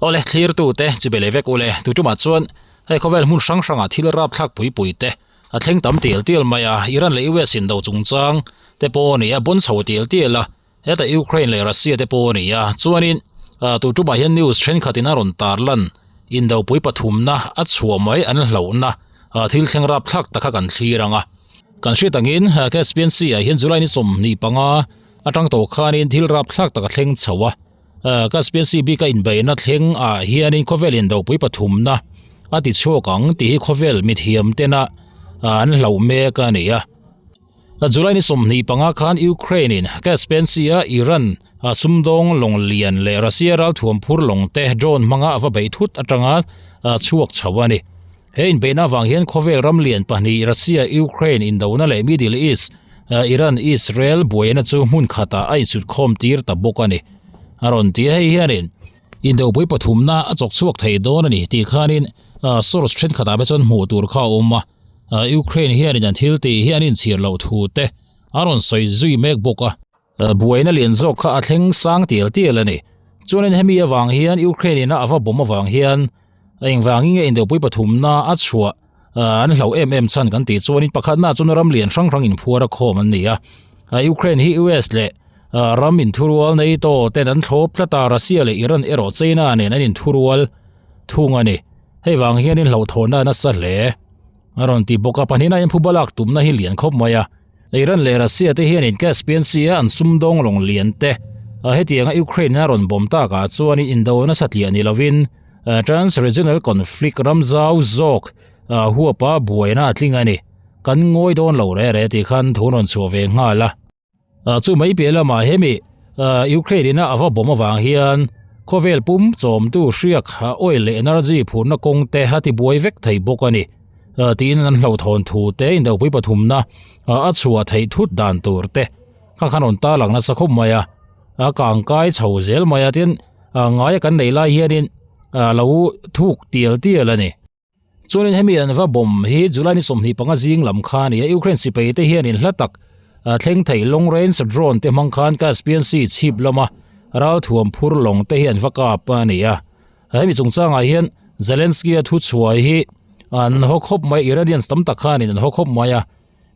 Awle thlirtu te chi be leh vek ule tu tumah chuan hei khawvel hmun hrang hrangah thil rapthlak pui pui te a thleng tam tial tial mai a, Iran leh US in do chungchang te pawh a ni a, bon chho tial tial a, hetah Ukraine leh Russia te pawh a ni a, chuanin tu tumah hian news thenkhatin a rawn tarlan indopui pathumna a chhuah mai an hlauhna thil thleng rapthlak tak kha kan thlir ang a. Kan hriat angin Caspian Sea ah hian July ni 25 atang tawh khanin thil rapthlak tak a thleng chho a. Caspian Sea bika inbeihna thleng ah hianin khawvel indopui pathumna a ti chhuak ang tih hi khawvel mithiam tena an hlauh mek a ni a. July ni 25 khan Ukraine in Caspian Sea a Iran sumdawng lawng lian leh Russia ralthuam phur lawng te drone hmanga a va beih thut atanga chhuak chho a ni. He inbeihna avang hian khawvel ram lian pahnih Russia, Ukraine indona leh Middle East, Iran, Israel buaina chu hmun khatah a insutkhawm tir ta bawk a ni. A rawn ti a, hei hianin indopui pathumna a chawk chhuak thei dawn a ni tih khanin source thenkhatah te chuan hmuh tur kha a awm a, Ukraine hianin an thil tih hi an inchhir loh thu te a rawn sawi zui mek bawk a. Buaina lian zawk kha a thleng sang tial tial a ni. Chuanin hemi avang hian Ukraine in a ava bawm avang hian engvangin nge indopui pathumna a chhuah an hlau em em chhan kan tih chuanin pakhatna chuan ram lian hrang hrang inphuar a khawm an ni a. Ukraine hi US leh ram inthurual NATO ten an thlawp tlat a, Russia leh Iran erawh China nen an inthurual thung a ni. Hei vang hianin hlauhthawnna a nasa hle a rawn ti bawk a, pahnihna hian phuba lak tumna hi lian khawp mai a. Iran leh Russia te hianin Caspian Sea a an sumdawng lawng lian te a hetianga Ukraine a rawn bawm takah chuanin indo nasa tliah ni lovin trans-regional conflict ram zau zawk huapa buaina a tling a ni. Kan ngawi dawn lo re re tih khan thu rawn chhuah ve nghal a. Chu mai piah lamah hemi Ukraine ina a va bawm avang hian khawvel pum chawmtu hriak oil leh energy phurna kawng te a tibuai vek thei bawk a ni. Tiin an hlauhthawn thu te indopui pathumna a chhuah theih thut dan tur te kha khan rawn ta lang nasa khawp mai a, a kangkai chho zel mai a tin ngaia kan neih lai hianin lo thuk tial tial a ni. Chuanin hemi an va bawm hi July ni 25 zing lam kha a ni a, Ukraine sipai te hianin hla tak thleng thei long range drone te hmang khan Caspian Sea chhip lama ralthuam phur lawng te hi an va kap a ni a. Hemi chungchangah hian Zelensky-a thu chhuai hi an haw khawp mai, Iranians tam tak khanin an haw khawp mai a,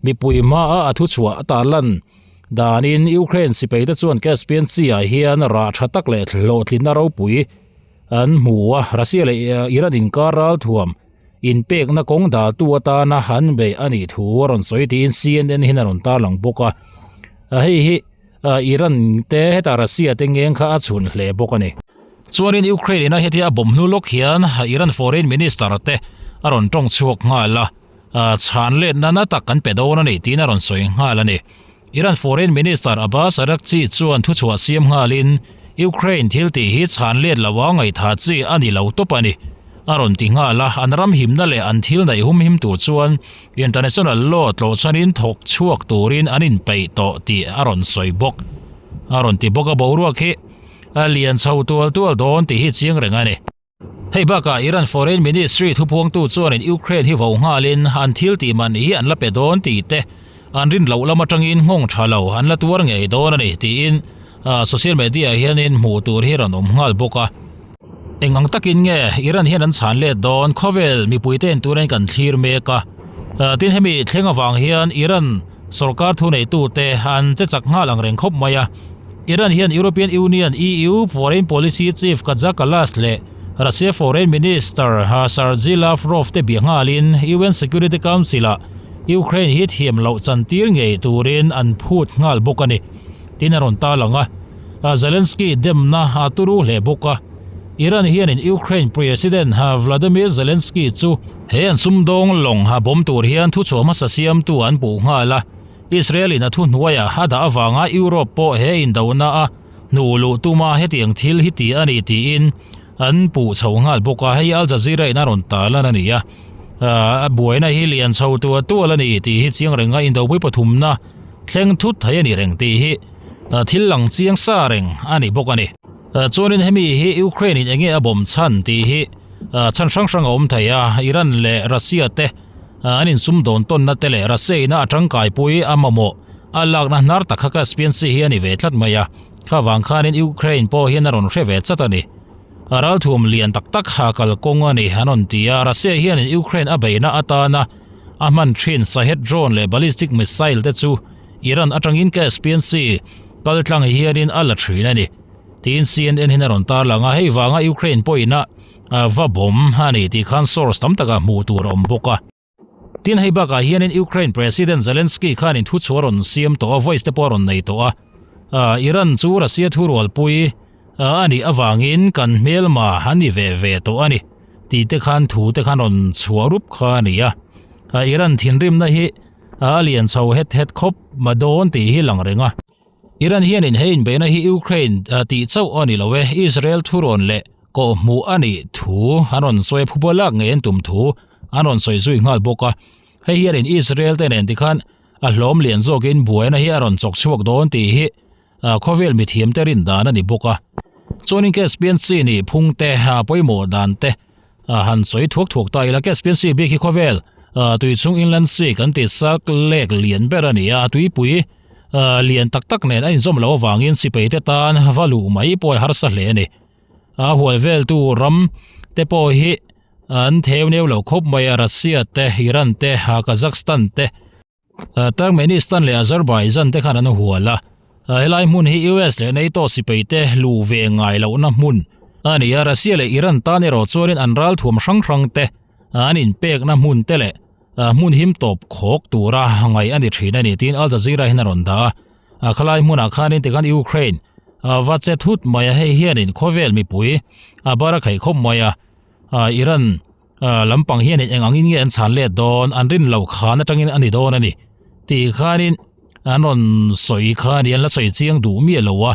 mipui hmaa a thu chhuah a tarlan danin Ukraine sipaite chuan Caspian Sea-ah hian rah tha tak leh hlawhtlinna ropui an hmu a, Russia leh Iran inkar ralthuam inpekna kawng daltu atana an beih a nih thu a rawn sawi tiin CNN hian a rawn tarlang bawk a, hei hi Iran te hetah Russia te ngeng kha a chhun hle bawk a ni. Chuanin Ukraine ina hetia a bawm hnu lawk hian Iran Foreign Minister te a rawn tawng chhuak nghal a, chhan letna na tak kan pe dawn a ni tiin a rawn sawi nghal a ni. Iran Foreign Minister Abbas Araghchi chuan thuchhuah siam nghalin Ukraine thil tih hi chhan let loa ngaihthah chi a ni lo tawp a ni a rawn ti nghal a, an ram himna leh an thil neih humhim tur chuan International law tlawhchhanin thawk chhuak turin an inpeih tawh tih a rawn sawi bawk. A rawn ti bawk a, boruak hi A lian chho tual tual dawn tih hi chiang reng a ni. Hei bakah Iran Foreign Ministry thupuangtu chuanin Ukraine hi vo nghalin an thil tih man hi an la pe dawn tih te, an rin loh lam atangin nghawng tha lo an la tuar ngei dawn a ni tiin social media hianin hmuh tur hi rawn awm nghal bawk a. Eng ang takin nge Iran hian an chhan let dawn khawvel mipuite en turin kan thlir mek a. Tin hemi thleng avang hian Iran sorkar thuneitute an che chak nghal ang reng khawp mai a. Iran hian European Union, EU, Foreign Policy Chief Kaja Kallas leh Russia Foreign Minister Sergei Lavrov te bia nghalin UN Security Council-ah Ukraine hi thiam loh chantir ngei turin an phut nghal bawk a ni, tiin a rawn tarlang a. Zelensky demna a turu hle bawk a. Iran hianin Ukraine President Vladimir Zelensky chu he an sumdawng lawng bawm tur hian thuchhuah hmasa siamtu an puh nghal a. Israel in a thuhnuaia a dah avanga Europe pawh he indona a hnuh luh tuma hetiang thil hi ti a ni tiin an puh chho nghal bawk a, hei Al Jazeera in a rawn tarlan a ni a, a buaina hi lian chho tual tual a ni tih hi chiang renga indopui pathumna thleng thut thei a ni reng tih hi thil lang chiang sa reng a ni bawk a ni. Chuanin hemi hi Ukraine in enge a bawm chhan tih hi chhan hrang hrang a awm thei a, Iran leh Russia te An insum dawn tawnna te leh Raseina a tangkaipui a mamawh a lakna hnar tak kha Caspian Sea hi a ni ve tlat mai a, kha vang khanin Ukraine pawh hian a rawn hre ve chat a ni. Ralthuam lian tak tak ha kalkawng a ni an rawn ti a, Russia hianin Ukraine a beihna atana a hman thin Shahed drone leh ballistic missile te chu Iran atangin Caspian Sea kaltlang hianin a la thin a ni tiin CNN hian a rawn tarlang a, hei vanga Ukraine pawhin a va bawm a ni tih khan source tam takah hmuh tur a awm bawk a. Tin, hei bakah hianin Ukraine President Zelensky khanin thuchhuah a rawn siam tawh a, voice te pawh a rawn nei tawh a. Iran chu Russia thurualpui a nih avangin kan hmelma a ni ve ve tawh a ni tih te khan thu te khan rawn chhuah rup kha a ni a. Iran thinrimna hi a lian chho het het khawp ma dawn tih hi lang reng a. Iran hianin he inbeihna hi Ukraine tih chauh a ni lo e, Israel thurawn leh kawhhmuh a nih thu an rawn sawi a, phuba lak ngei an tum thu an rawn sawi zui nghal bawk a. Hei hianin Israel te nen tikhan a hlawm lian zawkin buaina hi a rawn chawk chhuak dawn tih hi khawvel mithiam te rin dan a ni bawk a. Chuanin Caspian Sea nih phung te, pawimawh dan te han sawi thuak thuak ta ila, Caspian Sea bik hi khawvel tuichhung Inland Sea kan ti sak lek lian ber a ni a, tuipui lian tak tak nen a inzawm loh avangin sipai te tan va luh mai pawh a harsa hle a ni. A hual veltu ram te pawh hi an theu neu lo khawp mai a, Russia te, Iran te, Kazakhstan te, Turkmenistan leh Azerbaijan te khan an hual a. Helai hmun hi US leh NATO sipai te luh ve ngai lohna hmun a ni a, Russia leh Iran tan erawh chuanin an ralthuam hrang hrang te an inpekna hmun te leh hmun him tawp khawk tura ngaih a ni thin a ni tiin Al Jazeera hian a rawn dah a. A khalai hmunah khanin tikhan Ukraine va che thut mai a, hei hianin khawvel mipui a bar a khaih khawp mai a, Iran lampang hianin eng angin nge an chhan let dawn, an rin lo khan atangin a ni dawn a ni tih khanin an rawn sawi kha a ni, an la sawi chiang duh miah lo a,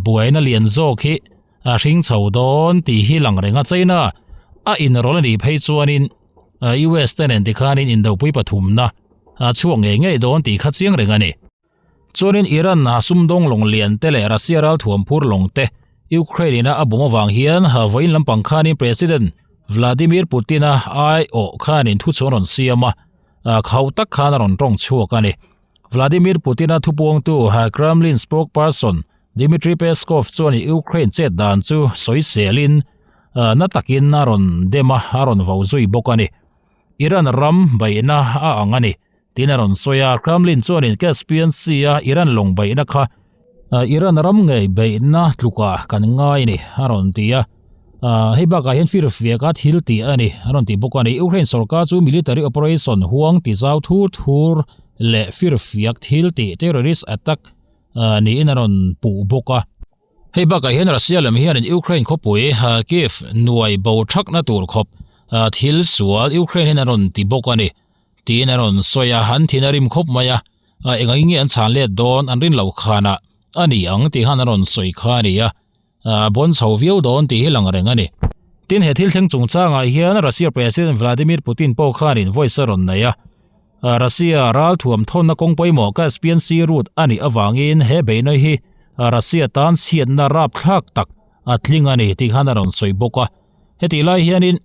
buaina lian zawk hi a hring chho dawn tih hi lang reng a, China a inrawlh a nih phei chuanin US te nen tikhanin indopui pathumna a chhuak ngei ngei dawn tih kha chiang reng a ni. Chuanin Iran a sumdawng lawng lian te leh Russia ralthuam phur lawng te Ukraine ina a bawm avang hian vawiin lampang khanin President Vladimir Putin-a aiawh khanin thuchhuah a rawn siam a, khauh tak khan a rawn tawng chhuak a ni. Vladimir Putin-a thupuangtu Kremlin spokesperson Dmitry Peskov chuan Ukraine chet dan chu sawiselin na takin a rawn dem a, a rawn vo zui bawk a ni. Iran ram beihna a ang a ni, tiin a rawn sawi a. Kremlin chuanin Caspian Sea-a Iran lawng beihna kha Iran ram ngei beihna tlukah kan ngai a ni, a rawn ti a. Hei bakah hian firfiaka thil tih a ni, a rawn ti bawk a ni. Ukraine sorkar chu military operation huang tizau thur thur leh firfiak thil tih, terrorist attack, niin a rawn puh bawk a. Hei bakah hian Russia lam hianin Ukraine khawpui Kyiv nuai bo thakna tur khawp thil sual Ukraine hian a rawn ti bawk a ni tiin a rawn sawi a, an thin a rim khawp mai a, engangin nge an chhan let dawn an rin loh khanah a ni ang tih khan a rawn sawi kha a ni a, a bawn chho viau dawn tih hi lang reng a ni. Tin, he thil thleng chungchangah hian Russia President Vladimir Putin pawh khanin voice a rawn nei a, Russia ralthuam thawnna kawng pawimawh Caspian Sea route a nih avangin he beihna hi Russia tan chhiatna rapthlak tak a tling a ni tih khan a rawn sawi bawk a. Hetih lai hianin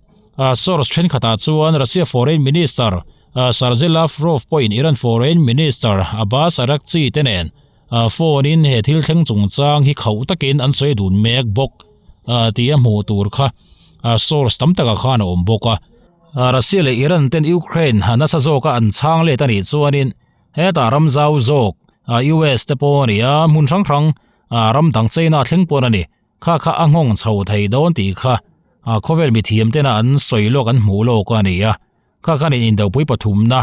source thenkhatah chuan Russia Foreign Minister Sergei Lavrov pawhin Iran Foreign Minister Abbas Araghchi te nen phone in he thil thleng chungchang hi khauh takin an sawi dun mek bawk tih a hmuh tur kha source tam takah khan a awm bawk a. Russia leh Iran ten Ukraine nasa zawka an chhang let a nih chuanin hetah ram zau zawk US te pawh a ni a, hmun hrang hrang ram dang China thleng pawn a ni. Kha kha a nghawng chho thei dawn tih kha khawvel mithiam tena an sawi lawk an hmuh lawk a ni a, kha khanin indopui pathumna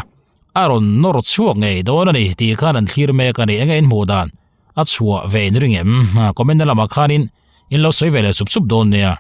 a rawn nawr chhuak ngei dawn a ni tih khan an thlir mek a ni. Enge in hmuh dan a chhuah ve in ring em? Comment na lamah khanin in lo sawi ve leh sup sup dawn nia.